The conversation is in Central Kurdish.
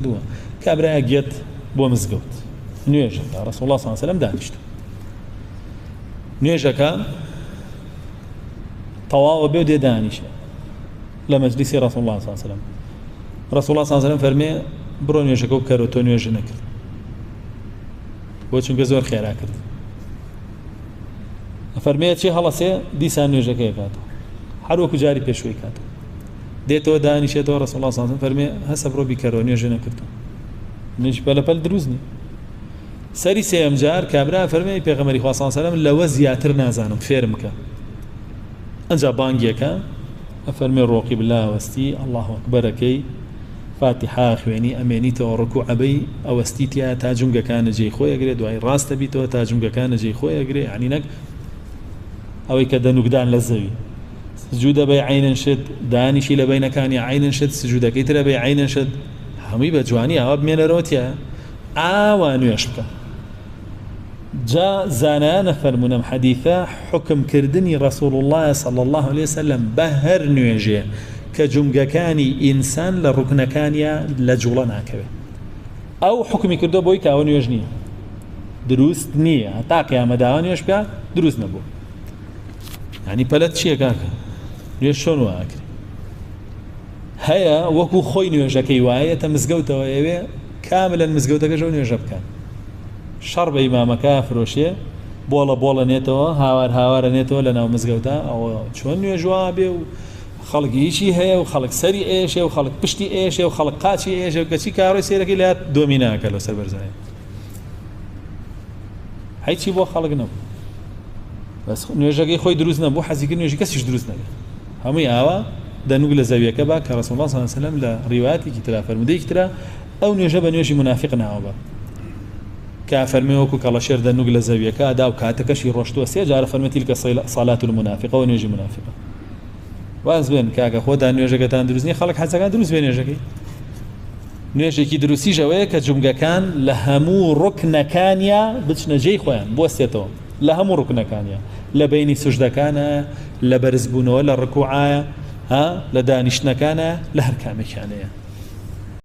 کردووە کابرایەک یەت بۆ مزگەوت نوێژەکە ڕسول الله صلی الله علیه و سلم دانیشت نوێژەکە تەواوە بێ دێ دانیشە لە مەجلیسی ڕسول الله صلی الله علیه و سلم ڕسول الله صلی الله علیه و سلم فەرمێ بڕۆ نوێژەکە بکەرەوە تۆ نوێژ نەکرد بۆ چونکە زۆر خێرا کرد فەرمێ چی هەڵەسێ دیسان نوێژەکەی کاتەوە هەر وەکو جاری پێشووی کاتەوە دێتەوە دانیشێتەوە ڕسول الله صلی الله علیه و سلم فەرمێ هەسە بڕۆ بیکەرەوە نوێژە نەکردو نوێژ پەلەپەل دروست نی سەری سێیەم جار کابرا فەرمێ پێغەمبەری خوا صلی الله علیه و سلم لەوە زیاتر نازانم فێرم کە ئەنجا بانگێکە ئەفەرمێ ڕۆقی بلاوەستی الله ئەکبەرەکەی فاتیحە خوێنی ئەمێنیتەوە ڕکوع ئەبەی ئەوەستی تیا تا جومگەکانە جێی خۆی ئەگرێ دوای ڕاست ئەبیتەوە تا جومگەکانە جێی خۆی ئەگرێ یعنی نەک ئەوەی کە دەنوکدان لە زەوی سجودە بەی عینن شت دانیشی لە بینەکانی عینن شت سجودەکەی ترە بەی عینن شت هەمووی بە جوانی ئاوا بمێنەرەوە تیا ئاوا نوێش بکە جا زانایان ئەفەرموون ئەم حەدیثە حوکم کردنی رسول اللە صلی اللە علیە وسلم بە هەر نوێژێ کە جومگەکانی ئینسان لە ڕوکنەکانیا لە جوڵە ناکەوێ ئەو حوکمی کردووە بۆی کە ئەوە نوێژ نییە دروست نییە هەتا قیامەت ئاوا نوێژ بکە دروست نەبوو یعنی پەلەت چییە کاکە نوێژ چۆن وا ئەکرێ هەیە وەکو خۆی نوێژەکەی وایە تە مزگەوتەوە ئەوێ کاملەن مزگەوتەکەش ئەو نوێژە بکات شەڕ بە ئیمامەکە ئەفرۆشێ بۆڵە بۆڵە نێتەوە هاوار هاوارە نێتەوە لە ناو مزگەوتا ئەوە چۆن نوێژ وابێ و خەڵک هیچی هەیە و خەڵک سەری ئێشێ و خەڵک پشتی ئێشێ و خەڵک قاچی ئێشێ و کەچی کارۆی سێرەکەی لات دۆمی ناکە لەسەر بەرزایە هیچی بۆ خەڵک نەبوو بەس نوێژەکەی خۆی دروست نەبوو حەزی کرد نوێژی کەسیش دروست نەبێت هەمووی ئاوا دەنوک لە زەویەکە با کە ڕسول الله صلی الله علیه وسلم لە ڕیواتێکی ترا فەرمودەیەکی ترا ئەو نوێژە بە نوێژی مونافیق ناوە بە کە فەرمێ وەکو کەڵەشێر دەنوک لە زەویەکە ئەدا و کاتەکەشی ڕۆشتووە سێ جارە فەرمێ تیلکە صلاة المنافق ئەوە نوێژی مونافیقە واز بێن کاکە خۆتان نوێژەکەتان دروست نیە خەڵک حەزەکان دروست بێ نوێژەکەی نوێژێکی دروستیش ئەوەیە کە جومگەکان لە هەموو ڕوکنەکانیا بچنە جێی خۆیان بوەستێتەوە لە هەموو ڕوکنەکانیا لە بەینی سوجدەکانە لە بەرزبوونەوە لە ڕکوعایە ها لە دانیشتنەکانە لە هەر کامێکیانەیە.